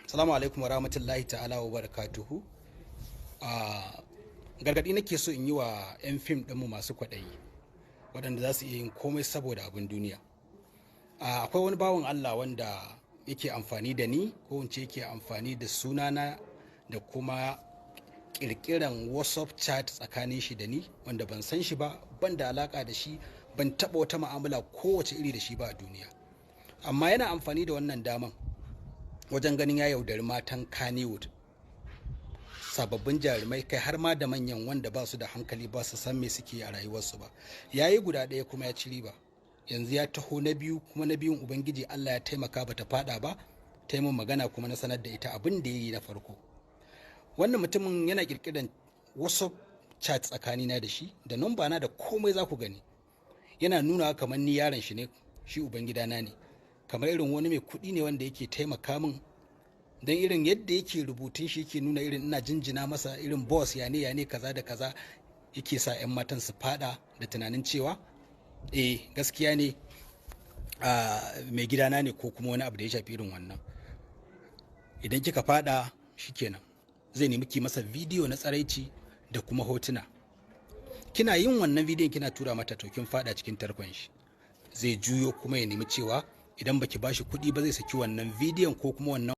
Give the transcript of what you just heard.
Salamu alaikum warahmatullahi ta'ala wa barakatuhu. Gargaɗi nake so in yi wa 'yan fim ɗinmu masu kwaɗayi, waɗanda za su iya yin komai saboda abin duniya. Akwai wani bawan Allah wanda yake amfani da ni, ko in ce yake amfani da sunana da kuma ƙirƙiran WhatsApp chat tsakanin shi da ni, wanda ban san shi ba, ban da alaƙa da shi, ban taɓa wata mu'amala kowace iri da shi ba a duniya. Amma yana amfani da wannan daman wajen ganin ya yaudari matan Kannywood, sababbin jarumai, kai har ma da manyan wanda ba su da hankali, ba su san me suke a rayuwarsu ba. Ya yi guda ɗaya kuma ya ci riba. Yanzu ya taho na biyu, kuma na biyun Ubangiji Allah ya taimaka bata fada ba, ta yi min magana kuma na sanar da ita abin da ya yi na farko. Wannan mutumin yana kirkiran WhatsApp chat tsakanina da shi, da namba na da komai. Za ku gani yana nuna kamar ni yaron shi ne, shi ubangidana ne, kamar irin wani mai kuɗi ne wanda yake taimaka min, don irin yadda yake rubutun shi yake nuna irin ina jinjina masa, irin boss ya ne ya ne, kaza da kaza. Yake sa 'yan matan su fada da tunanin cewa eh, gaskiya ne, mai gidana ne, ko kuma wani abu da ya shafi irin wannan. Idan kika fada, shikenan, zai nemi ki masa bidiyo na tsaraici da kuma hotuna. Kina yin wannan bidiyon kina tura mata, to kin fada cikin tarkon shi. Zai juyo kuma ya nemi cewa idan baki bashi kuɗi ba, zai saki wannan bidiyon ko kuma wannan